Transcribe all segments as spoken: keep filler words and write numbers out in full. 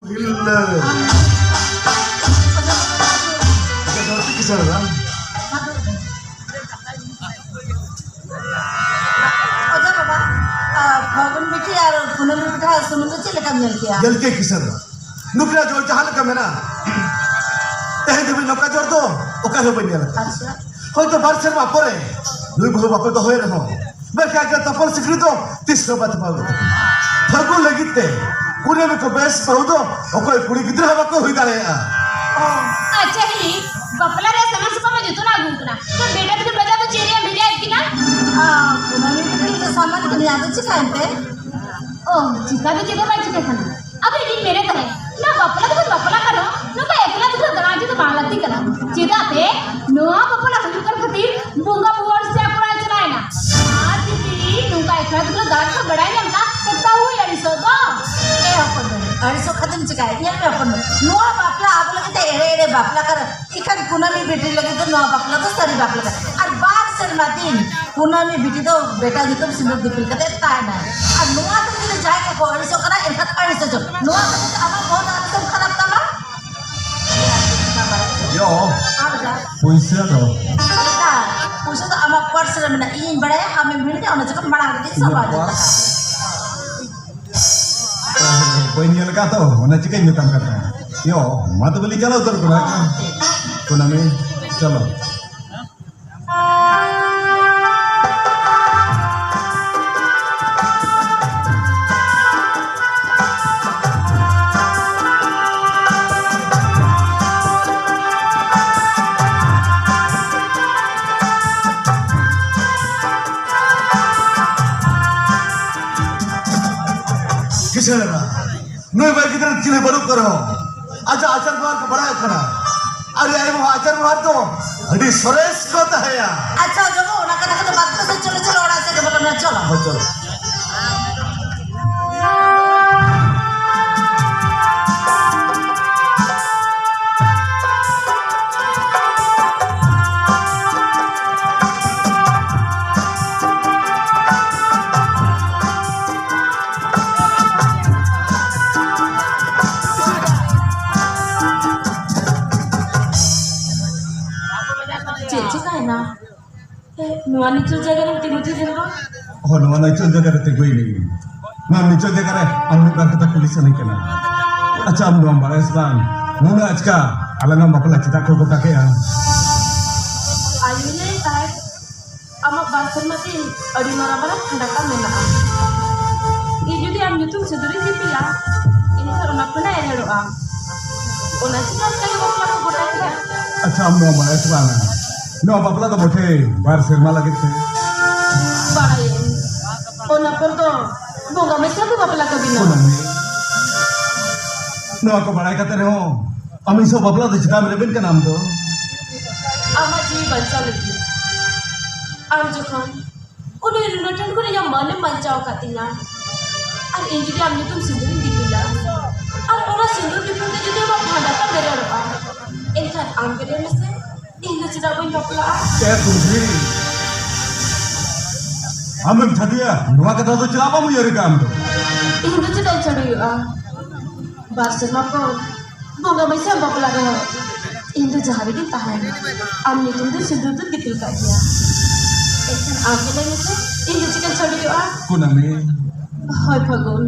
ᱦᱤᱞᱟᱹ᱾ ᱟᱪᱪᱷᱟ, ᱜᱟᱛᱮ ᱠᱤᱥᱟᱹᱬ ᱵᱟᱝ? ᱚᱡᱟ ᱵᱟᱵᱟ, ᱟ, ᱯᱷᱟᱹᱜᱩᱱ ᱵᱤᱴᱤ ᱟᱨ ᱠᱩᱱᱟᱹᱢᱤ ᱵᱤᱴᱤ ᱟᱜ ᱥᱩᱱᱩᱢ ᱫᱚ ᱪᱮᱫ ᱞᱮᱠᱟᱢ ᱧᱮᱞ ᱠᱮᱜᱼᱟ? ᱧᱮᱞ ᱠᱮᱫ ᱠᱤᱥᱟᱹᱬ ᱵᱟ᱾ ᱱᱩᱠᱨᱟ ᱡᱚᱲ ᱡᱟᱦᱟᱸ ᱞᱮᱠᱟ ᱢᱮᱱᱟᱜᱼᱟ, ᱛᱮᱦᱮᱧ ᱫᱷᱟᱹᱵᱤᱡ ᱱᱚᱝᱠᱟ ᱡᱚᱲ ᱫᱚ ᱚᱠᱟ ᱨᱮᱦᱚᱸ ᱵᱟᱹᱧ ᱧᱮᱞ ᱟᱠᱟᱫᱟ᱾ ᱟᱪᱪᱷᱟ᱾ ᱦᱚᱭᱛᱚ ᱵᱟᱨ ᱥᱮᱨᱢᱟ ᱯᱚᱨᱮ ᱱᱩᱭ ᱵᱟᱹᱦᱩ ᱵᱟᱯᱮ ᱫᱚᱦᱚᱭ ᱨᱮᱦᱚᱸ, ᱢᱮᱱᱠᱷᱟᱱ ᱟᱡᱟᱜ ᱛᱚᱯᱚᱞ ᱥᱤᱠᱲᱤ ᱫᱚ ᱛᱤᱥ ᱦᱚᱸ ᱵᱟᱭ ᱛᱚᱯᱟᱣ ᱜᱚᱫ ᱛᱟᱹᱠᱤᱱᱟ᱾ ᱯᱷᱟᱹᱜᱩᱱ ᱞᱟᱹᱜᱤᱫ ᱛᱮ ᱠᱩᱲᱤ ᱠᱚ ᱵᱮᱥ ᱵᱟᱹᱦᱩ ᱫᱚ ᱚᱠᱚᱭ ᱠᱩᱲᱤ ᱜᱤᱫᱽᱨᱟᱹ ᱦᱚᱸ ᱵᱟᱠᱚ ᱦᱩᱭ ᱫᱟᱲᱮᱭᱟᱜᱼᱟ᱾ ᱚ, ᱟᱪᱪᱷᱟ ᱦᱤᱞᱤ, ᱵᱟᱯᱞᱟ ᱨᱮᱭᱟᱜ ᱥᱟᱢᱟᱱ ᱥᱟᱯᱟᱵ ᱢᱟ ᱡᱚᱛᱚᱱᱟᱜ ᱟᱹᱜᱩ ᱠᱟᱱᱟ᱾ ᱛᱚ ᱵᱮᱴᱟ ᱛᱟᱠᱤᱱ ᱵᱟᱡᱟᱨ ᱫᱚ ᱪᱮᱫ ᱨᱮᱭᱟᱜ ᱵᱷᱮᱡᱟᱭᱮᱫ ᱠᱤᱱᱟ? ᱟ, ᱠᱩᱱᱟᱹᱢᱤ ᱵᱤᱴᱤ ᱫᱚ ᱥᱟᱢᱟᱱ ᱠᱚᱫᱚ ᱱᱤᱭᱟᱹ ᱫᱚ ᱪᱤᱠᱟᱹᱭᱮᱱ ᱛᱮ? ᱚ, ᱪᱤᱠᱟ ᱫᱚ ᱪᱮᱫ ᱦᱚᱸ ᱵᱟᱭ ᱪᱤᱠᱟᱹ ᱠᱟᱱᱟ᱾ ᱟᱫᱚ ᱤᱧᱤᱧ ᱢᱮᱱᱮᱫ ᱛᱟᱦᱮᱸᱫ, ᱱᱚᱣᱟ ᱵᱟᱯᱞᱟ ᱫᱚᱵᱚᱱ ᱵᱟᱯᱞᱟ ᱠᱟᱱᱟ, ᱱᱚᱝᱠᱟ ᱮᱠᱞᱟ ᱛᱮᱫᱚ ᱫᱟᱬᱟ ᱦᱚᱪᱚ ᱫᱚ ᱵᱟᱝ ᱞᱟᱹᱠᱛᱤ ᱠᱟᱱᱟ᱾ ᱪᱮᱫᱟᱜ ᱥᱮ ᱱᱚᱣᱟ ᱵᱟᱯᱞᱟ ᱦᱩᱭᱩᱜ ᱠᱟᱱ ᱠᱷᱟᱹᱛᱤᱨ ᱵᱚᱸᱜᱟ ᱵᱩᱨᱩ ᱟᱹᱲᱤᱥ ᱛᱮ ᱟᱠᱚ ᱚᱲᱟᱜ ᱪᱟᱞᱟᱣ ᱮᱱᱟ᱾ ᱟᱨ ᱡᱩᱫᱤ ᱱᱚᱝᱠᱟ ᱮᱠᱞᱟ ᱛᱮᱫᱚ ᱫᱟᱬᱟ ᱠᱚ ᱵᱟᱲᱟᱭ ᱧᱟᱢ ᱠᱟᱜ, ᱛᱚ ᱛᱟᱣ ᱦᱩᱭ ᱟᱹᱲᱤᱥᱚᱜ ᱫᱚ᱾ ᱮ ᱦᱚᱯᱚᱱ ᱫᱚ, ᱟᱹᱲᱤᱥᱚᱜ ᱠᱷᱟᱹᱛᱤᱨ ᱪᱤᱠᱟᱹᱭᱟ? ᱧᱮᱞ ᱢᱮ ᱦᱚᱯᱚᱱ ᱫᱚ, ᱱᱚᱣᱟ ᱵᱟᱯᱞᱟ ᱟᱵᱚ ᱞᱟᱹᱜᱤᱫ ᱛᱮ ᱮᱲᱮ ᱮᱲᱮ ᱵᱟᱯᱞᱟ ᱠᱟᱱᱟ᱾ ᱤᱠᱷᱟᱹᱱ ᱠᱩᱱᱟᱹᱢᱤ ᱵᱤᱴᱤ ᱞᱟᱹᱜᱤᱫ ᱫᱚ ᱱᱚᱣᱟ ᱵᱟᱯᱞᱟ ᱫᱚ ᱥᱟᱹᱨᱤ ᱵᱟᱯᱞᱟ ᱠᱟᱱᱟ᱾ ᱟᱨ ᱵᱟᱨ ᱥᱮᱨᱢᱟ ᱫᱤᱱ ᱠᱩᱱᱟᱹᱢᱤ ᱵᱤᱴᱤ ᱫᱚ ᱵᱮᱴᱟ ᱧᱩᱛᱩᱢ ᱥᱤᱸᱫᱩᱨ ᱫᱤᱯᱤᱞ ᱠᱟᱛᱮ ᱛᱟᱦᱮᱱᱟᱭ᱾ ᱟᱨ ᱱᱚᱣᱟ ᱠᱷᱟᱹᱛᱤᱨ ᱛᱮ ᱡᱟᱦᱟᱸᱭ ᱠᱚᱠᱚ ᱟᱹᱲᱤᱥᱚᱜ ᱠᱟᱱᱟ, ᱮᱱᱠᱷᱟᱱ ᱟᱹᱲᱤᱥ ᱦᱚᱪᱚ᱾ ᱱᱚᱣᱟ ᱠᱷᱟᱹᱛᱤᱨ ᱛᱮ ᱟᱢᱟᱜ ᱵᱚᱦᱚᱜ ᱫᱚ ᱟᱞᱚ ᱛᱟᱢ ᱠᱷᱟᱨᱟᱯ ᱛᱟᱢᱟ᱾ ᱭᱳ, ᱟᱨ ᱡᱟ ᱯᱩᱭᱥᱟᱹ ᱫᱚ? ᱵᱮᱴᱟ, ᱯᱩᱭᱥᱟᱹ ᱫᱚ ᱟᱢᱟᱜ ᱯᱟᱨᱥ ᱨᱮ ᱢᱮᱱᱟᱜᱼᱟ᱾ ᱤᱧᱤᱧ ᱵᱟᱲᱟᱭᱟ, ᱟᱢᱮᱢ ᱢᱮᱱᱮᱫᱼᱟ, ᱚᱱᱟ ᱪᱤᱠᱟᱹ ᱢᱟᱲᱟᱝ ᱨᱮᱜᱮᱧ ᱥᱟᱢᱵᱟᱣ ᱡᱚᱛᱚ ᱠᱟᱜᱼᱟ᱾ ᱵᱟᱹᱧ ᱧᱮᱞ ᱟᱠᱟᱫ ᱛᱚ, ᱚᱱᱟ ᱪᱤᱠᱟᱹᱧ ᱢᱮᱛᱟᱢ ᱠᱟᱱᱟ? ᱭᱳ, ᱢᱟ ᱛᱚᱵᱮ ᱞᱤᱧ ᱪᱟᱞᱟᱣ ᱩᱛᱟᱹᱨ ᱠᱟᱱᱟ᱾ ᱠᱩᱱᱟᱹᱢᱤ, ᱪᱚᱞᱚ᱾ ᱠᱤᱥᱟᱹᱬ ᱮᱨᱟ, ᱱᱩᱭ ᱵᱟᱭ ᱜᱤᱫᱽᱨᱟᱹ ᱪᱤᱞᱤ ᱵᱟᱹᱱᱩᱜ ᱠᱚ ᱨᱮᱦᱚᱸ, ᱟᱡᱟᱜ ᱟᱪᱟᱨ ᱵᱮᱣᱦᱟᱨ ᱠᱚ ᱵᱟᱲᱟᱭᱚᱜ ᱠᱟᱱᱟ᱾ ᱟᱨ ᱟᱭᱳ ᱵᱟᱵᱟ ᱟᱪᱟᱨ ᱵᱮᱣᱦᱟᱨ ᱫᱚ ᱟᱹᱰᱤ ᱥᱚᱨᱮᱥ ᱠᱚ ᱛᱟᱦᱮᱸᱭᱟ᱾ ᱟᱪᱪᱷᱟ, ᱡᱚᱜᱚ, ᱚᱱᱟ ᱠᱟᱛᱷᱟ ᱠᱚᱫᱚ ᱵᱟᱫ ᱠᱟᱛᱮ ᱪᱚᱞᱚ, ᱪᱚᱞᱚ, ᱚᱲᱟᱜ ᱥᱮᱫ ᱜᱮ ᱵᱚᱞᱚᱱᱟ, ᱪᱚᱞᱚ᱾ ᱦᱳᱭ, ᱪᱚᱞᱚ᱾ ᱮ, ᱱᱚᱣᱟ ᱱᱤᱪᱚᱞ ᱡᱟᱭᱜᱟ ᱨᱮᱢ ᱛᱤᱸᱜᱩ ᱛᱷᱤᱨ ᱞᱮᱱ ᱫᱚ? ᱦᱚᱸ, ᱱᱚᱣᱟ ᱱᱤᱪᱚᱞ ᱡᱟᱭᱜᱟ ᱨᱮ ᱛᱤᱸᱜᱩᱭᱮᱱᱟᱹᱧ᱾ ᱱᱚᱣᱟ ᱱᱤᱪᱚᱞ ᱡᱟᱭᱜᱟ ᱨᱮ ᱟᱢ ᱢᱤᱫ ᱵᱟᱨ ᱠᱟᱛᱷᱟ ᱠᱩᱞᱤ ᱥᱟᱱᱟᱧ ᱠᱟᱱᱟ᱾ ᱟᱪᱪᱷᱟ, ᱟᱢ ᱱᱚᱣᱟᱢ ᱵᱟᱲᱟᱭᱟ ᱥᱮ ᱵᱟᱝ, ᱱᱩᱱᱟᱹᱜ ᱟᱪᱠᱟ ᱟᱞᱟᱝᱟᱜ ᱵᱟᱯᱞᱟ ᱪᱮᱫᱟᱜ ᱠᱚ ᱜᱚᱴᱟ ᱠᱮᱜᱼᱟ? ᱟᱭᱳᱭ ᱞᱟᱹᱭ ᱛᱟᱦᱮᱸᱫ, ᱟᱢᱟᱜ ᱵᱟᱨ ᱥᱮᱨᱢᱟ ᱛᱮ ᱟᱹᱰᱤ ᱢᱟᱨᱟᱝ ᱢᱟᱨᱟᱝ ᱯᱷᱟᱸᱫᱟ ᱠᱟᱢ ᱢᱮᱱᱟᱜᱼᱟ᱾ ᱤᱧ ᱡᱩᱫᱤ ᱟᱢ ᱧᱩᱛᱩᱢ ᱥᱤᱸᱫᱩᱨᱤᱧ ᱫᱤᱯᱤᱞᱟ, ᱮᱱᱠᱷᱟᱱ ᱚᱱᱟ ᱯᱷᱟᱸᱫᱟ ᱮᱨᱮᱲᱚᱜᱼᱟ᱾ ᱚᱱᱟ ᱪᱤᱠᱟᱹ ᱟᱪᱠᱟ ᱜᱮ ᱵᱟᱯᱞᱟ ᱠᱚ ᱜᱚᱴᱟ ᱠᱮᱜᱼᱟ? ᱟᱪᱪᱷᱟ, ᱟᱢ ᱱᱚᱣᱟ ᱵᱟᱲᱟᱭᱟ ᱥᱮ ᱵᱟᱝ, ᱱᱚᱣᱟ ᱵᱟᱯᱞᱟ ᱫᱚ ᱢᱚᱴᱷᱮ ᱵᱟᱨ ᱥᱮᱨᱢᱟ ᱞᱟᱹᱜᱤᱫ ᱛᱮ? ᱵᱟᱲᱟᱭᱟᱹᱧ᱾ ᱚᱱᱟ ᱯᱚᱨ ᱫᱚ ᱵᱚᱸᱜᱟ ᱢᱮᱥᱟ ᱠᱚ ᱵᱟᱯᱞᱟ ᱠᱟᱹᱵᱤᱱᱟ᱾ ᱠᱩᱱᱟᱹᱢᱤ, ᱱᱚᱣᱟ ᱠᱚ ᱵᱟᱲᱟᱭ ᱠᱟᱛᱮ ᱨᱮᱦᱚᱸ ᱟᱢ ᱤᱧ ᱥᱟᱶ ᱵᱟᱯᱞᱟ ᱫᱚ ᱪᱮᱫᱟᱜ ᱮᱢ ᱨᱮᱵᱮᱱ ᱠᱟᱱᱟ ᱟᱢ ᱫᱚ? ᱟᱢᱟᱜ ᱡᱤᱣᱤ ᱵᱟᱧᱪᱟᱣ ᱞᱟᱹᱜᱤᱫ᱾ ᱟᱢ ᱡᱚᱠᱷᱚᱱ ᱩᱱᱤ ᱨᱤᱱᱟ ᱴᱷᱮᱱ ᱠᱷᱚᱱ ᱤᱧᱟᱹᱜ ᱢᱟᱹᱱᱮᱢ ᱵᱟᱧᱪᱟᱣ ᱟᱠᱟᱫ ᱛᱤᱧᱟ, ᱟᱨ ᱤᱧ ᱡᱩᱫᱤ ᱟᱢ ᱧᱩᱛᱩᱢ ᱥᱤᱸᱫᱩᱨᱤᱧ ᱫᱤᱯᱤᱞᱟ, ᱟᱨ ᱚᱱᱟ ᱥᱤᱸᱫᱩᱨ ᱫᱤᱯᱤᱞ ᱛᱮ ᱡᱩᱫᱤ ᱟᱢᱟᱜ ᱯᱷᱟᱸᱫᱟ ᱛᱟᱢ ᱵᱮᱨᱮᱲᱚᱜᱼᱟ, ᱮᱱᱠᱷᱟᱱ ᱟᱢ ᱜᱮ ᱞᱟᱹᱭ ᱢᱮᱥᱮ, ᱤᱧ ᱫᱚ ᱪᱮᱫᱟᱜ ᱵᱟᱹᱧ ᱵᱟᱯᱞᱟᱜᱼᱟ? ᱮ ᱛᱩᱞᱥᱤ, ᱟᱢᱮᱢ ᱪᱷᱟᱹᱰᱩᱭᱟ, ᱱᱚᱣᱟ ᱠᱟᱛᱷᱟ ᱫᱚ ᱪᱮᱫᱟᱜ ᱵᱟᱢ ᱩᱭᱦᱟᱹᱨ ᱟᱠᱟᱫ ᱟᱢ ᱫᱚ? ᱤᱧ ᱫᱚ ᱪᱮᱫᱟᱜ ᱤᱧ ᱪᱷᱟᱹᱰᱩᱭᱚᱜᱼᱟ? ᱵᱟᱨ ᱥᱮᱨᱢᱟ ᱯᱚᱨ ᱵᱚᱸᱜᱟ ᱢᱟᱹᱭ ᱥᱟᱶ ᱵᱟᱯᱞᱟ ᱨᱮᱦᱚᱸ ᱤᱧ ᱫᱚ ᱡᱟᱦᱟᱸ ᱨᱮᱜᱤᱧ ᱛᱟᱦᱮᱱ, ᱟᱢ ᱧᱩᱛᱩᱢ ᱫᱚ ᱥᱤᱸᱫᱩᱨ ᱫᱚ ᱫᱤᱯᱤᱞ ᱠᱟᱜ ᱜᱮᱭᱟ᱾ ᱮᱱᱠᱷᱟᱱ ᱟᱢ ᱜᱮ ᱞᱟᱹᱭ ᱢᱮᱥᱮ, ᱤᱧ ᱫᱚ ᱪᱤᱠᱟᱹᱧ ᱪᱷᱟᱹᱰᱩᱭᱚᱜᱼᱟ? ᱠᱩᱱᱟᱹᱢᱤ᱾ ᱦᱳᱭ ᱯᱷᱟᱹᱜᱩᱱ,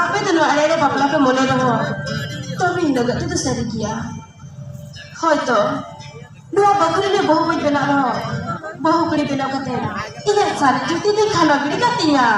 ᱟᱯᱮ ᱫᱚ ᱱᱚᱣᱟ ᱮᱲᱮ ᱵᱟᱯᱞᱟ ᱯᱮ ᱢᱚᱱᱮ ᱨᱮᱦᱚᱸ, ᱛᱚᱵᱮ ᱤᱧ ᱞᱟᱹᱜᱤᱫ ᱛᱮᱫᱚ ᱥᱟᱹᱨᱤ ᱜᱮᱭᱟ᱾ ᱦᱳᱭ ᱛᱚ, ᱱᱚᱣᱟ ᱵᱟᱹᱠᱷᱩᱞ ᱨᱤᱱᱤᱡ ᱵᱟᱹᱦᱩ ᱵᱟᱹᱧ ᱵᱮᱱᱟᱜ ᱨᱮᱦᱚᱸ, ᱵᱟᱹᱦᱩ ᱠᱩᱲᱤ ᱵᱮᱱᱟᱣ ᱠᱟᱛᱮ ᱤᱧᱟᱹᱜ ᱥᱟᱨᱮᱡ ᱡᱩᱛᱤ ᱫᱚᱧ ᱠᱷᱟᱸᱰᱟᱣ ᱜᱤᱰᱤ ᱠᱟᱜ ᱛᱤᱧᱟ᱾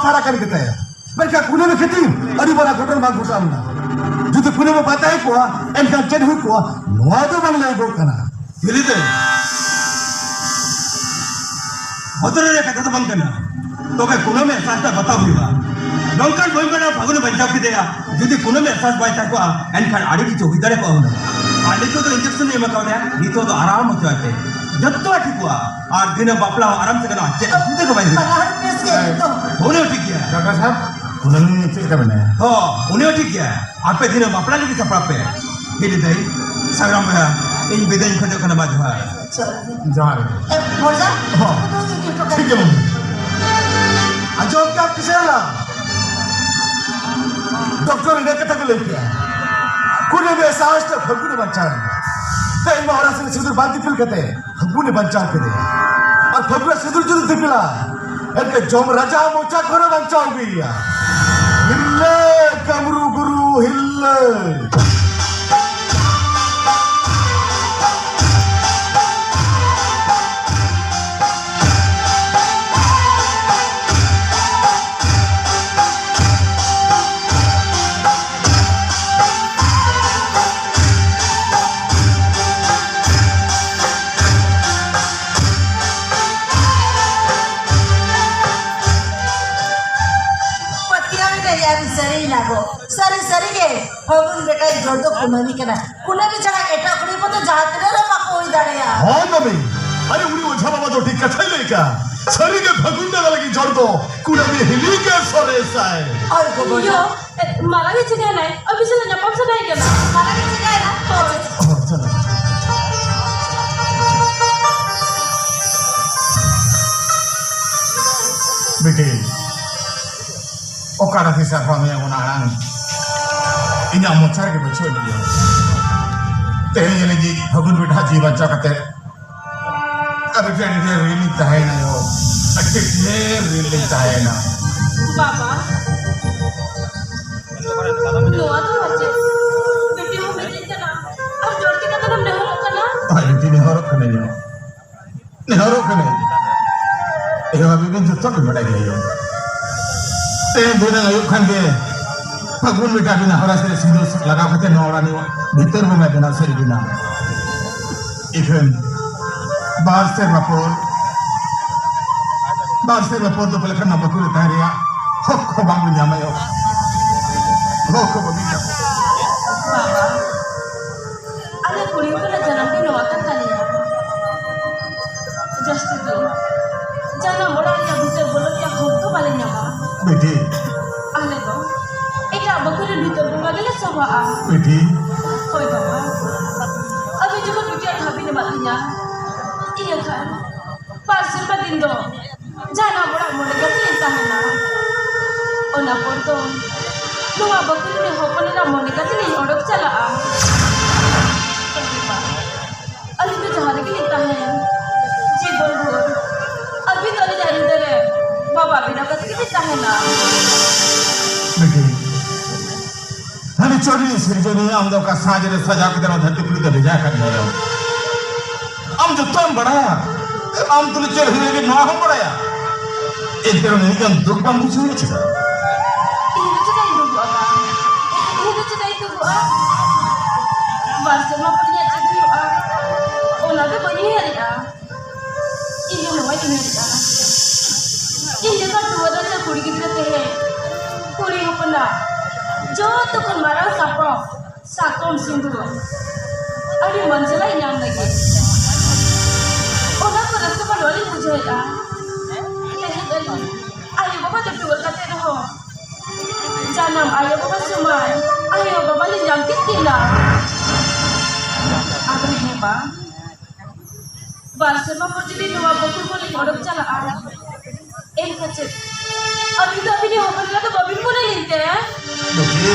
ᱯᱷᱟᱲᱟ ᱠᱟᱱ ᱜᱮᱛᱟᱭᱟ᱾ ᱢᱮᱱᱠᱷᱟᱱ ᱠᱩᱱᱟᱹᱢᱤ ᱠᱷᱟᱹᱛᱤᱨ ᱟᱹᱰᱤ ᱢᱟᱨᱟᱝ ᱜᱷᱚᱴᱚᱱ ᱵᱟᱝ ᱜᱷᱚᱴᱟᱣ ᱞᱮᱱᱟ᱾ ᱡᱩᱫᱤ ᱠᱩᱱᱟᱹᱢᱤ ᱵᱟᱭ ᱛᱟᱦᱮᱸ ᱠᱚᱜᱼᱟ, ᱮᱱᱠᱷᱟᱱ ᱪᱮᱫ ᱦᱩᱭ ᱠᱚᱜᱼᱟ, ᱱᱚᱣᱟ ᱫᱚ ᱵᱟᱝ ᱞᱟᱹᱭᱚᱜᱚᱜ ᱠᱟᱱᱟ᱾ ᱦᱤᱞᱤ ᱫᱟᱹᱭ, ᱵᱚᱛᱚᱨ ᱨᱮᱭᱟᱜ ᱠᱟᱛᱷᱟ ᱫᱚ ᱵᱟᱝ ᱠᱟᱱᱟ, ᱛᱚᱵᱮ ᱠᱩᱱᱟᱹᱢᱤ ᱮᱦᱥᱟᱥ ᱫᱚ ᱵᱟᱛᱟᱣ ᱦᱩᱭᱩᱜᱼᱟ᱾ ᱱᱚᱝᱠᱟᱱ ᱵᱟᱹᱧ ᱵᱟᱲᱟᱭᱟ ᱯᱷᱟᱹᱜᱩᱱᱮ ᱵᱟᱧᱪᱟᱣ ᱠᱮᱫᱮᱭᱟ, ᱡᱩᱫᱤ ᱠᱩᱱᱟᱹᱢᱤ ᱮᱦᱥᱟᱥ ᱵᱟᱭ ᱛᱟᱦᱮᱸ ᱠᱚᱜᱼᱟ, ᱮᱱᱠᱷᱟᱱ ᱟᱹᱰᱤ ᱠᱤᱪᱷᱩ ᱦᱩᱭ ᱫᱟᱲᱮ ᱠᱚᱜᱼᱟ ᱦᱩᱱᱟᱹᱝ᱾ ᱟᱨ ᱱᱤᱛᱚᱜ ᱫᱚ ᱤᱧᱡᱮᱠᱥᱚᱱ ᱮᱢ ᱠᱟᱣᱫᱮᱭᱟ, ᱱᱤᱛᱚᱜ ᱫᱚ ᱟᱨᱟᱢ ᱦᱚᱪᱚ ᱟᱭ ᱯᱮ, ᱡᱚᱛᱚᱣᱟᱜ ᱴᱷᱤᱠᱚᱜᱼᱟ᱾ ᱟᱨ ᱫᱤᱱᱟᱹᱢ ᱵᱟᱯᱞᱟ ᱦᱚᱸ ᱟᱨᱟᱢ ᱥᱮ ᱜᱟᱱᱚᱜᱼᱟ, ᱪᱮᱫ ᱚᱥᱩᱵᱤᱫᱷᱟ ᱠᱚ ᱵᱟᱭ ᱦᱩᱭᱩᱜᱼᱟ᱾ ᱵᱟᱱᱟ ᱦᱚᱲ ᱵᱮᱥ ᱜᱮ ᱮᱠᱫᱚᱢ᱾ ᱩᱱᱤ ᱦᱚᱸ ᱴᱷᱤᱠ ᱜᱮᱭᱟ᱾ ᱰᱟᱠᱛᱟᱨ ᱥᱟᱦᱮᱵ, ᱩᱱᱟᱹᱝ ᱪᱮᱫ ᱞᱮᱠᱟ ᱢᱮᱱᱟᱭᱟ? ᱦᱚᱸ, ᱩᱱᱤ ᱦᱚᱸ ᱴᱷᱤᱠ ᱜᱮᱭᱟ᱾ ᱟᱯᱮ ᱫᱤᱱᱟᱹᱢ ᱵᱟᱯᱞᱟ ᱞᱟᱹᱜᱤᱫ ᱥᱟᱯᱲᱟᱣ ᱯᱮ᱾ ᱦᱤᱞᱤ ᱫᱟᱹᱭ, ᱥᱟᱜᱽᱨᱟᱢ ᱵᱚᱭᱦᱟ, ᱤᱧ ᱵᱤᱫᱟᱹᱧ ᱠᱷᱚᱡᱚᱜ ᱠᱟᱱᱟ, ᱢᱟ ᱡᱚᱦᱟᱨ᱾ ᱡᱚᱦᱟᱨ᱾ ᱮ, ᱵᱷᱚᱨᱡᱟ? ᱦᱚᱸ᱾ ᱴᱷᱤᱠ ᱜᱮᱭᱟ, ᱢᱟᱹᱭ᱾ ᱟᱸᱡᱚᱢ ᱠᱮᱫᱟᱢ ᱠᱤᱥᱟᱹᱬ ᱦᱟᱲᱟᱢ? ᱰᱚᱠᱴᱚᱨ ᱤᱱᱟᱹ ᱠᱟᱛᱷᱟ ᱠᱚ ᱞᱟᱹᱭ ᱠᱮᱜᱼᱟ᱾ ᱠᱩᱲᱤ ᱵᱮᱥ ᱟᱥᱛᱮ ᱯᱷᱟᱹᱜᱩᱱᱮ ᱵᱟᱧᱪᱟᱣ ᱮᱱᱟ᱾ ᱛᱮᱦᱮᱧ ᱢᱟ ᱚᱲᱟᱜ ᱥᱮᱫ ᱥᱤᱸᱫᱩᱨ ᱵᱟᱝ ᱫᱤᱯᱤᱞ ᱠᱟᱛᱮ ᱯᱷᱟᱹᱜᱩᱱᱮ ᱵᱟᱧᱪᱟᱣ ᱠᱮᱫᱮᱭᱟ᱾ ᱟᱨ ᱯᱷᱟᱹᱜᱩᱱ ᱨᱮ ᱥᱤᱸᱫᱩᱨ ᱡᱩᱫᱤ ᱫᱤᱯᱤᱞᱟ, ᱮᱱᱠᱷᱟᱱ ᱡᱚᱢ ᱨᱟᱡᱟ ᱢᱚᱪᱟ ᱠᱷᱚᱱᱮ ᱵᱟᱧᱪᱟᱣ ᱟᱹᱜᱩᱭᱮᱭᱟ᱾ ᱦᱤᱞᱞᱟᱹ ᱠᱟᱢᱨᱩ ᱜᱩᱨᱩ ᱦᱤᱞᱞᱟᱹ᱾ ᱯᱟᱹᱛᱭᱟᱹᱣ ᱮᱱᱟᱹᱧ ᱟᱨ ᱥᱟᱹᱨᱤᱭᱮᱱᱟ ᱜᱚ᱾ ᱥᱟᱹᱨᱤ, ᱥᱟᱹᱨᱤ ᱜᱮ, ᱯᱷᱟᱹᱜᱩᱱ ᱵᱮᱴᱟᱭ ᱡᱚᱲ ᱫᱚ ᱠᱩᱱᱟᱹᱢᱤ ᱠᱟᱱᱟ᱾ ᱠᱩᱱᱟᱹᱢᱤ ᱪᱷᱟᱲᱟ ᱮᱴᱟᱜ ᱠᱩᱲᱤ ᱦᱚᱯᱚᱱ ᱫᱚ ᱡᱟᱦᱟᱸ ᱛᱤᱱᱟᱹᱜ ᱨᱮᱦᱚᱸ ᱵᱟᱠᱚ ᱦᱩᱭ ᱫᱟᱲᱮᱭᱟᱜᱼᱟ᱾ ᱦᱳᱭ ᱢᱟᱹᱢᱤ, ᱟᱨᱮ ᱩᱱᱤ ᱚᱡᱷᱟ ᱵᱟᱵᱟ ᱫᱚ ᱴᱷᱤᱠ ᱠᱟᱛᱷᱟᱭ ᱞᱟᱹᱭ ᱠᱟᱜᱼᱟ᱾ ᱥᱟᱹᱨᱤ ᱜᱮ ᱯᱷᱟᱹᱜᱩᱱ ᱵᱮᱲᱟ ᱞᱟᱹᱜᱤᱫ ᱡᱚᱲ ᱫᱚ ᱠᱩᱱᱟᱹᱢᱤ ᱦᱤᱞᱤ ᱜᱮ ᱥᱚᱨᱮᱥᱟᱭ᱾ ᱦᱳᱭ ᱜᱚ ᱵᱟᱵᱟ᱾ ᱤᱭᱳ, ᱮ, ᱢᱟᱨᱟᱝ ᱮ ᱪᱤᱠᱟᱹᱭᱮᱱᱟᱭ? ᱟᱹᱵᱤᱱ ᱥᱟᱞᱟᱜ ᱧᱟᱯᱟᱢ ᱥᱟᱱᱟᱭᱮ ᱠᱟᱱᱟ᱾ ᱢᱟᱨᱟᱝ ᱮ ᱪᱤᱠᱟᱹᱭᱮᱱᱟ? ᱦᱳᱭ᱾ ᱦᱳᱭ, ᱪᱟᱞᱟᱜ᱾ ᱵᱤᱴᱤ, ᱚᱠᱟᱨᱮ ᱛᱤᱥ ᱟᱨᱦᱚᱸ ᱱᱩᱭᱟᱜ ᱚᱱᱟ ᱟᱲᱟᱝ ᱤᱧᱟᱜ ᱢᱚᱪᱟ ᱨᱮᱜᱮ ᱵᱩᱡᱷᱟᱹᱣ ᱞᱤᱧᱟ᱾ ᱛᱮᱦᱮᱧ ᱞᱟᱹᱜᱤᱫ ᱯᱷᱟᱹᱜᱩᱱ ᱵᱮᱴᱟ ᱡᱤᱣᱤ ᱵᱟᱧᱪᱟᱣ ᱠᱟᱛᱮ ᱟᱹᱰᱤ ᱰᱷᱮᱨ, ᱟᱹᱰᱤ ᱰᱷᱮᱨ ᱨᱤᱱ ᱞᱤᱧ ᱛᱟᱦᱮᱸᱭᱮᱱᱟ ᱭᱳ, ᱟᱹᱰᱤ ᱰᱷᱮᱨ ᱨᱤᱱ ᱞᱤᱧ ᱛᱟᱦᱮᱸᱭᱮᱱᱟ᱾ ᱵᱟᱵᱟ, ᱱᱚᱣᱟ ᱫᱚ ᱟᱨ ᱪᱮᱫ? ᱵᱤᱴᱤ ᱦᱚᱸ ᱵᱤᱴᱤ ᱠᱟᱱᱟ, ᱟᱨ ᱡᱳᱨ ᱛᱮ ᱠᱟᱛᱮ ᱫᱚᱢ ᱱᱮᱦᱚᱨᱚᱜ ᱠᱟᱱᱟ᱾ ᱦᱳᱭ, ᱵᱤᱴᱤ ᱱᱮᱦᱚᱨᱚᱜ ᱠᱟᱹᱱᱟᱹᱧ ᱭᱳ, ᱱᱮᱦᱚᱨᱚᱜ ᱠᱟᱹᱱᱟᱹᱧ᱾ ᱮ ᱵᱟᱵᱟ, ᱵᱤᱱ ᱡᱚᱛᱚ ᱵᱤᱱ ᱵᱟᱰᱟᱭ ᱜᱮᱭᱟ ᱭᱳ᱾ ᱛᱮ ᱫᱷᱤᱱᱟᱹᱝ ᱟᱹᱭᱩᱵ ᱠᱷᱟᱱ ᱜᱮ ᱯᱷᱟᱹᱜᱩᱱ ᱵᱮᱴᱟ ᱵᱮᱱᱟᱣ ᱦᱚᱨᱟ ᱥᱮᱨᱮ ᱥᱤᱸᱫᱩᱨ ᱞᱟᱜᱟᱣ ᱠᱟᱛᱮ ᱱᱚᱣᱟ ᱚᱲᱟᱜ ᱨᱤᱱᱤᱡ ᱵᱷᱤᱛᱟᱹᱨ ᱵᱚᱸᱜᱟᱭ ᱵᱮᱱᱟᱣ ᱥᱟᱹᱨᱤ ᱵᱮᱱᱟᱣ᱾ ᱤᱠᱷᱟᱹᱱ ᱵᱟᱨ ᱥᱮᱨᱢᱟ ᱯᱚᱨ, ᱵᱟᱨ ᱥᱮᱨᱢᱟ ᱯᱚᱨ ᱫᱚ ᱯᱟᱞᱮ ᱠᱷᱟᱱ ᱱᱚᱣᱟ ᱵᱟᱹᱠᱩ ᱨᱮ ᱛᱟᱦᱮᱸ ᱨᱮᱭᱟᱜ ᱦᱚᱠ ᱦᱚᱸ ᱵᱟᱝ ᱵᱚᱱ ᱧᱟᱢᱟ ᱭᱳ᱾ ᱦᱚᱠ ᱦᱚᱸ ᱵᱟᱵᱚᱱ ᱧᱟᱢᱟ᱾ ᱵᱟᱵᱟ, ᱟᱞᱮ ᱠᱩᱲᱤ ᱦᱚᱯᱚᱱᱟᱜ ᱡᱟᱱᱟᱢ ᱫᱤᱱ ᱱᱚᱣᱟ ᱠᱟᱱ ᱛᱟᱞᱮᱭᱟ᱾ ᱡᱟᱹᱥᱛᱤ ᱫᱤᱱ ᱡᱟᱱᱟᱢ ᱚᱲᱟᱜ ᱨᱮᱭᱟᱜ ᱵᱷᱤᱛᱟᱹᱨ ᱵᱚᱞᱚ ᱨᱮᱭᱟᱜ ᱦᱚᱠ ᱫᱚ ᱵᱟᱞᱮ ᱧᱟᱢᱟ᱾ ᱵᱤᱴᱤ᱾ ᱟᱞᱮ ᱫᱚ ᱮᱴᱟᱜ ᱵᱟᱹᱠᱩ ᱨᱮ ᱵᱷᱤᱛᱟᱹᱨ ᱵᱚᱸᱜᱟ ᱜᱮᱞᱮ ᱥᱚᱵᱷᱟᱜᱼᱟ᱾ ᱵᱤᱴᱤ᱾ ᱦᱳᱭ ᱵᱟᱵᱟ, ᱟᱹᱵᱤᱱ ᱡᱚᱠᱷᱚᱱ ᱵᱤᱴᱤᱭᱟᱜ ᱫᱷᱟᱹᱵᱤᱱ ᱮᱢᱟᱫ ᱞᱤᱧᱟ, ᱤᱱᱟᱹ ᱠᱷᱟᱱ ᱵᱟᱨ ᱥᱮᱨᱢᱟ ᱫᱤᱱ ᱫᱚ ᱡᱟᱱᱟᱢ ᱚᱲᱟᱜ ᱢᱚᱱᱮ ᱠᱟᱛᱮ ᱞᱤᱧ ᱛᱟᱦᱮᱱᱟ᱾ ᱚᱱᱟ ᱯᱚᱨ ᱫᱚ ᱱᱚᱣᱟ ᱵᱟᱹᱠᱩ ᱨᱮ ᱦᱚᱯᱚᱱ ᱮᱨᱟ ᱢᱚᱱᱮ ᱠᱟᱛᱮ ᱞᱤᱧ ᱚᱰᱚᱠ ᱪᱟᱞᱟᱜᱼᱟ᱾ ᱟᱹᱞᱤᱧ ᱫᱚ ᱡᱟᱦᱟᱸ ᱨᱮᱜᱮ ᱞᱤᱧ ᱛᱟᱦᱮᱱ, ᱡᱤᱵᱚᱱ ᱵᱷᱳᱨ ᱟᱹᱵᱤᱱ ᱫᱚ ᱟᱹᱞᱤᱧᱟᱜ ᱦᱨᱤᱫᱟᱹᱭ ᱨᱮ ᱵᱟᱵᱟ ᱵᱮᱱᱟᱣ ᱠᱟᱛᱮ ᱜᱮᱞᱤᱧ ᱛᱟᱦᱮᱱᱟ᱾ ᱵᱤᱴᱤ, ᱦᱟᱹᱱᱤ ᱪᱚᱨᱤ ᱥᱤᱨᱡᱚᱱᱤᱭᱟᱹ ᱟᱢ ᱫᱚ ᱚᱠᱟ ᱥᱟᱡᱽ ᱨᱮ ᱥᱟᱡᱟᱣ ᱠᱟᱛᱮ ᱱᱚᱣᱟ ᱫᱷᱟᱹᱨᱛᱤ ᱯᱩᱨᱤ ᱫᱚ ᱵᱷᱮᱡᱟ ᱟᱠᱟᱫ ᱢᱮᱭᱟ? ᱟᱢ ᱡᱚᱛᱚᱢ ᱵᱟᱲᱟᱭᱟ, ᱟᱢ ᱛᱩᱞᱩᱡ ᱪᱮᱫ ᱦᱩᱭ ᱞᱟᱹᱜᱤᱫ ᱱᱚᱣᱟ ᱦᱚᱸᱢ ᱵᱟᱲᱟᱭᱟ᱾ ᱮᱱᱛᱮ ᱨᱮᱦᱚᱸ ᱱᱤᱱᱟᱹᱜ ᱜᱟᱱ ᱫᱩᱠ ᱵᱟᱢ ᱵᱩᱡᱷᱟᱹᱣᱟ ᱪᱮᱫᱟᱜ? ᱤᱧ ᱫᱚ ᱪᱮᱫᱟᱜ ᱤᱧ ᱫᱩᱠᱩᱜᱼᱟ ᱵᱟ? ᱤᱧ ᱫᱚ ᱪᱮᱫᱟᱜ ᱤᱧ ᱫᱩᱠᱩᱜᱼᱟ? ᱵᱟᱨ ᱥᱮᱨᱢᱟ ᱯᱚᱨ ᱤᱧᱟᱹᱜ ᱪᱮᱫ ᱦᱩᱭᱩᱜᱼᱟ, ᱚᱱᱟ ᱫᱚ ᱵᱟᱹᱧ ᱩᱭᱦᱟᱹᱨᱮᱜᱼᱟ᱾ ᱤᱧ ᱫᱚ ᱱᱚᱣᱟᱧ ᱩᱭᱦᱟᱹᱨᱮᱜᱼᱟ, ᱤᱧ ᱞᱮᱠᱟ ᱴᱩᱣᱟᱹᱨ ᱨᱟᱡᱟ ᱠᱩᱲᱤ ᱜᱤᱫᱽᱨᱟᱹ ᱛᱮᱦᱮᱧ ᱠᱩᱲᱤ ᱦᱚᱯᱚᱱᱟᱜ ᱡᱚᱛᱚ ᱠᱷᱚᱱ ᱢᱟᱨᱟᱝ ᱥᱟᱯᱟᱵ ᱥᱟᱠᱚᱢ ᱥᱤᱸᱫᱩᱨ ᱟᱹᱰᱤ ᱢᱚᱡᱽ ᱞᱮ ᱧᱟᱢ ᱞᱟᱹᱜᱤᱫ᱾ ᱚᱱᱟ ᱠᱚ ᱨᱟᱹᱥᱠᱟᱹ ᱢᱟ ᱱᱚᱣᱟ ᱞᱤᱧ ᱵᱩᱡᱷᱟᱹᱣᱮᱫᱼᱟ, ᱛᱮᱦᱮᱧ ᱟᱹᱞᱤᱧ ᱟᱭᱳ ᱵᱟᱵᱟ ᱫᱚ ᱴᱩᱣᱟᱹᱨ ᱠᱟᱛᱮ ᱨᱮᱦᱚᱸ ᱡᱟᱱᱟᱢ ᱟᱭᱳ ᱵᱟᱵᱟ ᱥᱚᱢᱟᱱ ᱟᱭᱳ ᱵᱟᱵᱟ ᱞᱤᱧ ᱧᱟᱢ ᱠᱮᱫ ᱠᱤᱱᱟ᱾ ᱟᱫᱚ ᱦᱮᱸ ᱵᱟ, ᱵᱟᱨ ᱥᱮᱨᱢᱟ ᱯᱚᱨ ᱡᱩᱫᱤ ᱱᱚᱣᱟ ᱵᱟᱹᱠᱩ ᱠᱷᱚᱱ ᱞᱤᱧ ᱚᱰᱚᱠ ᱪᱟᱞᱟᱜᱼᱟ, ᱮᱱᱠᱷᱟᱱ ᱪᱮᱫ ᱟᱹᱵᱤᱱ ᱫᱚ ᱟᱹᱵᱤᱱ ᱦᱚᱯᱚᱱ ᱮᱨᱟ ᱫᱚ ᱵᱟᱹᱵᱤᱱ ᱢᱚᱱᱮ ᱞᱤᱧ ᱛᱮ? ᱵᱤᱴᱤ,